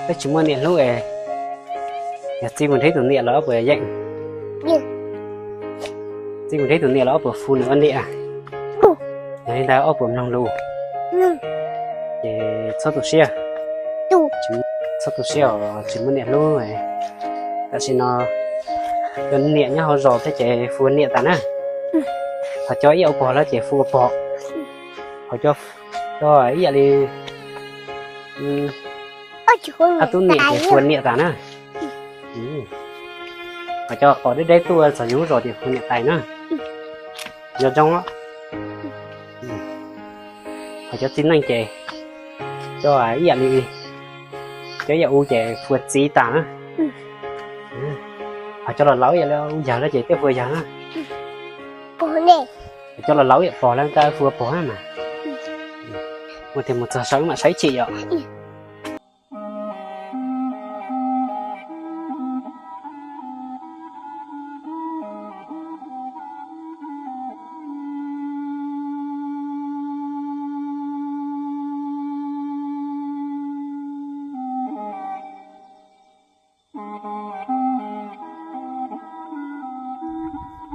Peb tsis muaj niam hlub es yog txiv mus nrhiav tus niam los ob puas yeej? Txiv mus nrhiav tus niam los ob puas hu nws ua niam? Yog li ntawd ob puas mloog lus? Ces txhob tu siab, txhob tu siab os, tsis muaj niam hlub. Tam sim no cov niam nyob hauv zos thiab ces hu ua niam tas na. Ho cov ib yam ua pog lawm ces hu ua pog. Ho cov ib yam li ob tug niam ces hu ua niam tas na. Ho cov qos deb deb tuaj txog yus lub zos ces hu ua niam tais na. Nco ntsoov, ho cov txiv neej ces cov ib yam li, cov ib yam u ces hu ua txiv tas na. Ho cov laus laus ib yam li u yawg lawm ces twb hu ua yawg na. Ho cov laus laus ib yam pog lawm tab hu ua pog na mas. Mus tias mus txog saum mam saib chim yom.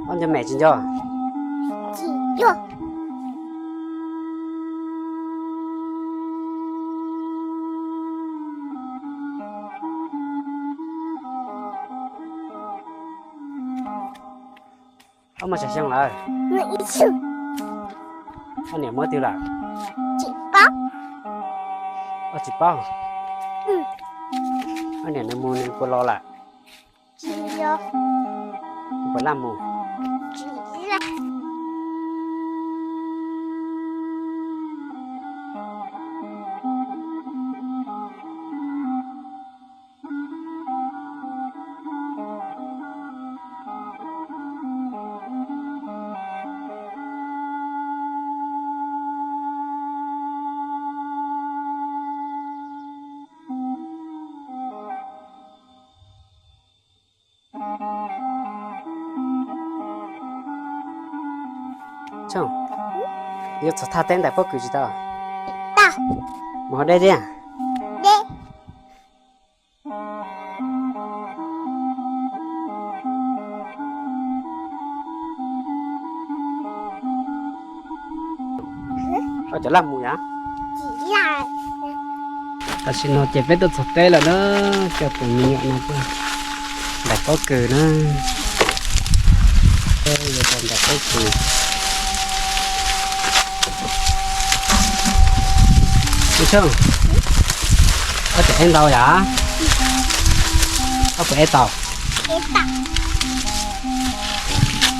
Ob nco mem tsis nco? Ob muaj tsawg xyoo lawm? Ob niam muaj twg lawm? Ob tsis paub. Ob niam nws mus nws puas los lawm? Puas laj mus? Yuav txog thaj teb ntais pob kws tsis tau? Mus hauv deb thiab. Cov laj mus yom. Tam sim no ces peb tuaj txog teb lawm na, coj tus me nyuam no tuaj ntais pob kws na. Yuav tau ntais pob kws. Ub, Tshooj, koj tseem ev ntau yom? Koj puas ev tau?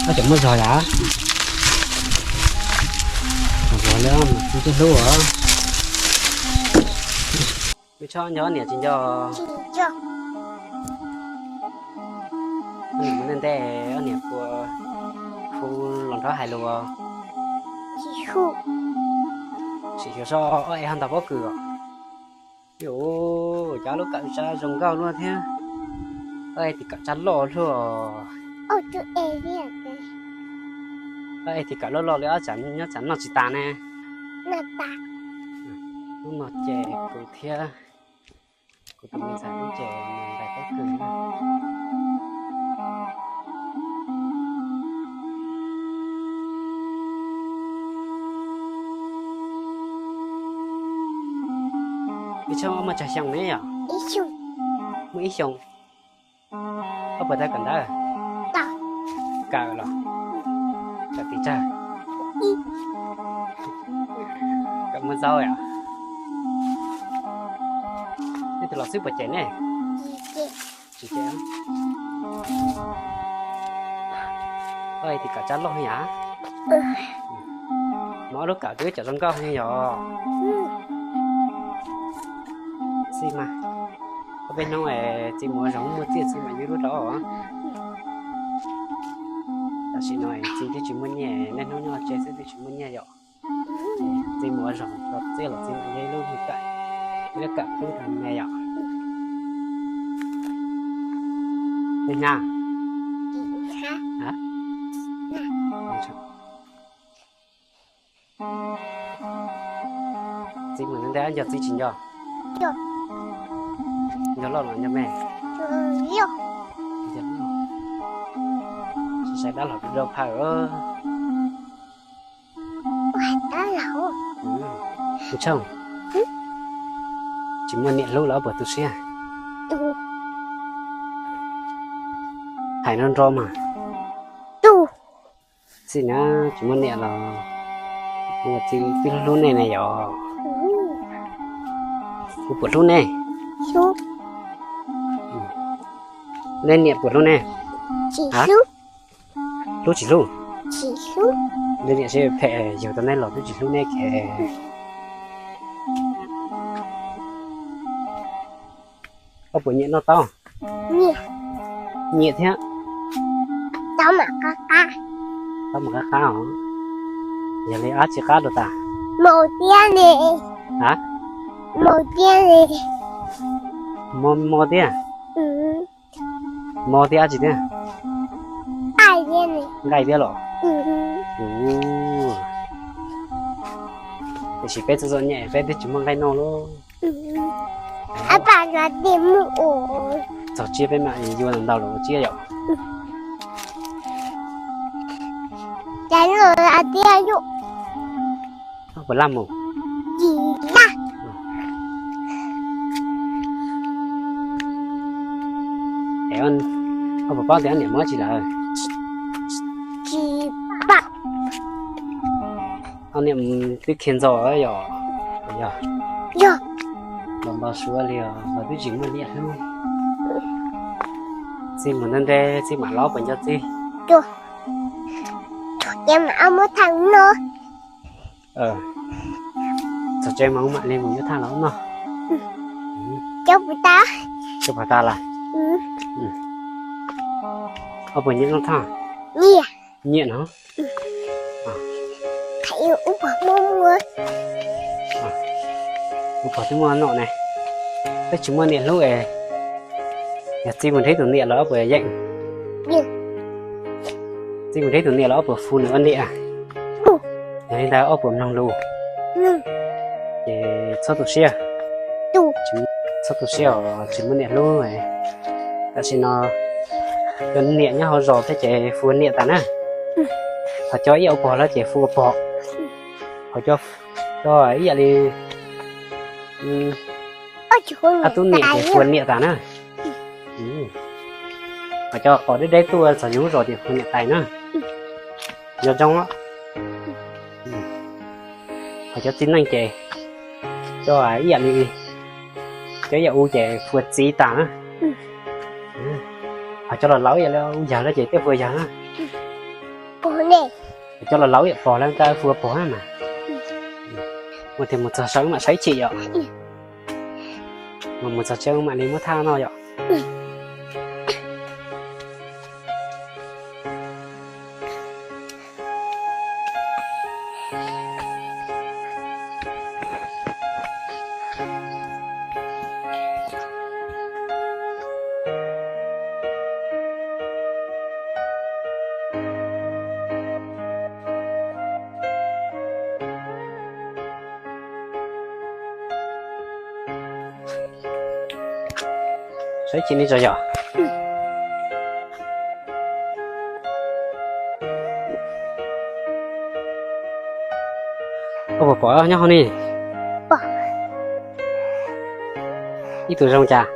Koj tseem muaj zog yom? Muaj zog li mas kuv twb hlub os. Ub, Tshooj, nco ob niam tsis nco? Ob niam mus ntej ntej, ob niam puas hu los nrog hais lus? Sim xyuas seb ob ev ho ntais pob kws os. Yuav, cov lub kawm tsab zoo nkauj luaj thiab. Ob ev tim kawm tsab loj luaj. Ob ev tim kawm loj loj li ob tsam nyob tsam noj tsis tas ne. Hnub no ces kuv thiab kuv tus me ntxhais wb ces mus ntais pob kws. Ub, Tshooj, ob muaj tsawg xyoo ne yom? Muaj ib xyoos. Koj puas tau kawm ntawv? Kawm los? Kawm tim tsawg? Kawm muaj zaub yom? Nej tus laus xib puas cem ne? Tsis cem. Koj tim kawm tsab loj yom? Mas ob lub kawm twb cov zoo nkauj heev yom. Txiv mas, ob peb hnub txiv mus ua zog muaj txiaj txiv mam yuav lub rau. Tam sim no txiv twb tsis muaj nyiaj, niaj hnub nyob tsev xwb twb tsis muaj nyiaj yom. Txiv mus ua zog tau txiaj los txiv mam yuav ib lub me kawm, ib lub kawm pub rau me yom. Hnyav. Txiv mus ntej ntej nco txiv tsis nco? Loj los nyob me. Sai dab laug rau phaj. Mus tshaj, tsis muaj niam hlub los puas tu siab? Hais nrov nrov mas. Txij no tsis muaj niam los ua txiv twb hlub nej ne yom? Kuv puas hlub nej? Nej niam puas hlub nej? Hlub tsis hlub? Nej niam sib phem yug tau nej los twb tsis hlub nej kiag. Koj puas nyiam noj taub? Nyiam thiab. Taub mas qab qab os. Yog li ab tsi qab rau tas? Mos thiab ne. A? Mos thiab ne. Mos, mos thiab? Mos thiab ab tsi thiab? Nqaij thiab los? Tiam sis peb txom txom nyem peb twb tsis muaj nqaij noj lauj. Txog tsiab peb mam yuav ntau los ua tsiab yom. Puas laj mus? Koj puas paub tias ob niam mus dab tsi lawm? Ob niam twb khiav ntxov yom? Yog, los npau suav li os, los twb tsis muaj niam hlub. Txij mus ntev ntev txij mam los puas nco txij? Txog tsev mas wb mam li mus yuav thaj los noj. Cov pom tas lawm. Koj puas nyiam noj thaj? Nyiam no. Kuv pom twb muaj nom ne. Peb tsis muaj niam hlub es, yog txij mus nrhiav tus niam los ob puas yeej? Txij mus nrhiav tus niam los ob puas hu nws ua niam? Yog li ntawd ob puas mloog lus? Ces txhob tu siab. Txhob tu siab os, tsis muaj niam hlub. Tam sim no cov niam nyob hauv zos thiab ces hu ua niam tas na. Ho cov ib yam ua pog lawm ces hu ua pog. Ho cov ib yam li ob tug niam ces hu ua niam tas na. Ho cov qos deb deb tuaj txog yus lub zos ces hu niam tais na. Nco ntsoov. Ho cov txiv neej ces cov ib yam li, cov ib yam u ces hu ua txiv tas na. Ho cov laus laus ib yam li u yawg lawm ces thiaj hu ua yawg na. Ho cov laus laus ib yam pog lawm tab hu ua pog na mas. Mus tias mus txog saum mam saib chim yom. Mas mus txog tsev mam li muab thaj noj yom. Saib chim li tso yom. Koj puas pom nyob hauv ni? Ib tug zoo cas?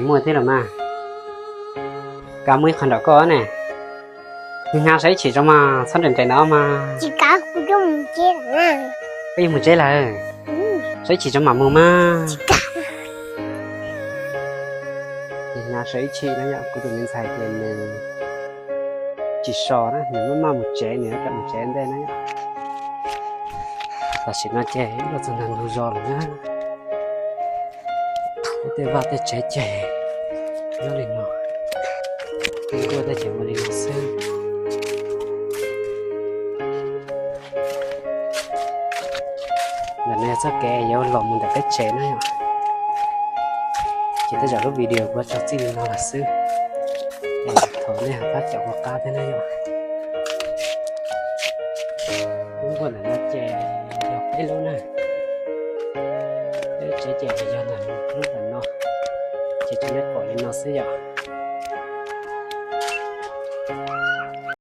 Muaj thiab los mas. Koj muaj ib qho nram koj ne. Hnyav saib chim tso mas, txhob nres nres no mas. Koj yuav mus tsev lawm. Saib chim tso mam mus mas. Hnyav saib chim na yom, kuv tus me ntxhais ces nws tsis so na, nws maj maj mus tsev, nws kam mus tsev ntej na yom. Tam sim no ces wb los txog ntawm ntug zos lawm na. Tej vaj tej tsev ces nyob li no, nkuaj tej ces ua li no xwb. Ntawm no yog txoj kev yuav los mus ntawm peb tsev na yom. Tej zaum lub video kuv tso txij li no lawm xwb, es thov nej ho pab caum ua qab thiab na yom. Lub nkuaj ntawm no ces yog peb lub na, peb lub tsev ces yog ntawm lub ntawm no, ces tsuas yog pom li no xwb yom.